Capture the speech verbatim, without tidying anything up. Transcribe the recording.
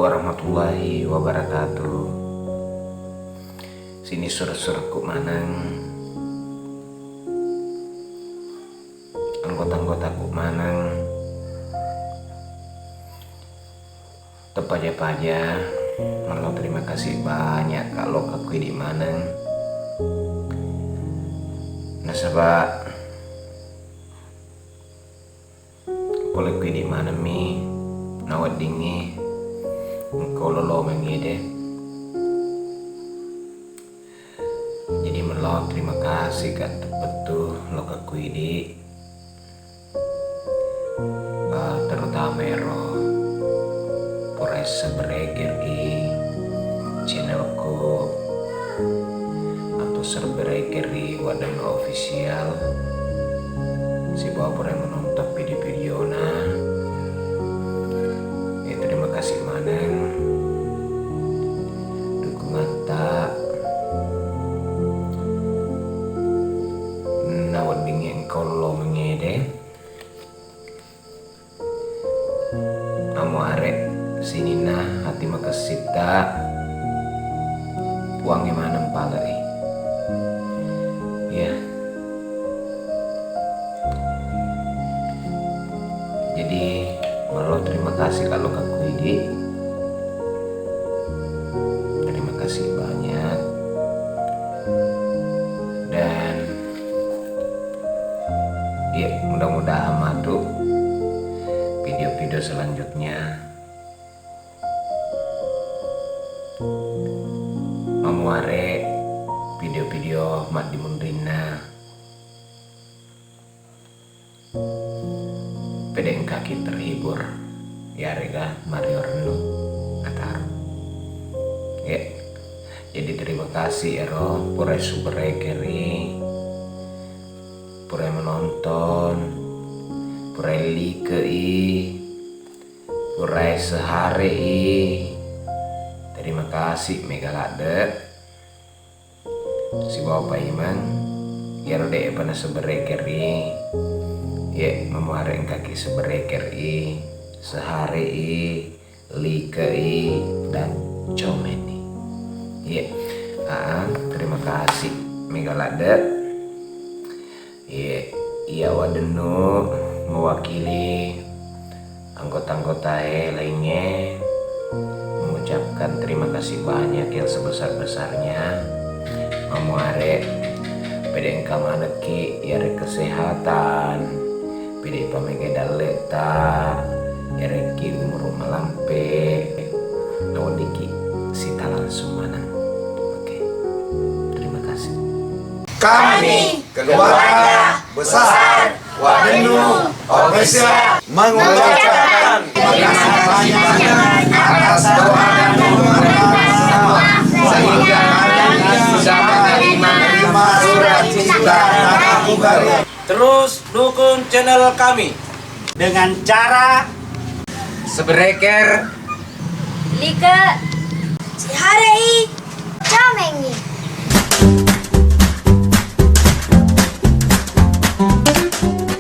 warahmatullahi wabarakatuh. Sining sure-surekku maneng, anggota-anggotaku maneng, tepaja-paja, mellau terima kasih banyak ka lokka ku idi maneng. Nasaba pole ku idi manemmi naweddingngi engka lolongeng ede. Jadi mellau terima kasih ka teppettu lokka ku idi. Eh, terutama ero pura subscribe i channelku atau subscribe i Waddennu Official, sibawa pura menonton video-videona. Eh, terima kasih maneng dukungatta. Nawedding engka lolongeng ede. Amuare sininna hati makessitta, Puangnge maneng pale'i. Iya. Jadi, mellau terima kasih ka lokka ku idi. Terima kasih banyak. Dan, iya, mudah-mudahan matu video-video selanjutnya mamuare video-video maddimunrinna. Pede engkaki terhibur, iyarega mario rennu nataro. Ya, jadi terima kasih ero pura subscribe i, pura menonton, pura like i, pura share i. Terima kasih mega ladde. Sibawa paimeng, iyaro de'pa na subscribe i, ye mamuare engkaki subscribe i, share i, like i, dan comment i. Ye, aa, terima kasih mega ladde. Iye, iya Waddennu mewakili anggota-anggotae laingnge mengucapkan terima kasih banyak yang sebesar-besarnya. Mamuare pede engka manekki iyare kesehatan, pede pamega dalle'ta, iyareki umuru malampe, naweddikki sita langsung maneng. Oke, terima kasih. Kami keluarga besar Waddennu Official mengucapkan terima kasih banyak atas doa dan dukungan semua, sehingga kami bisa menerima surat cinta Kakak Bugari. Terus dukung channel kami dengan cara subscribe, like, share i, comment i.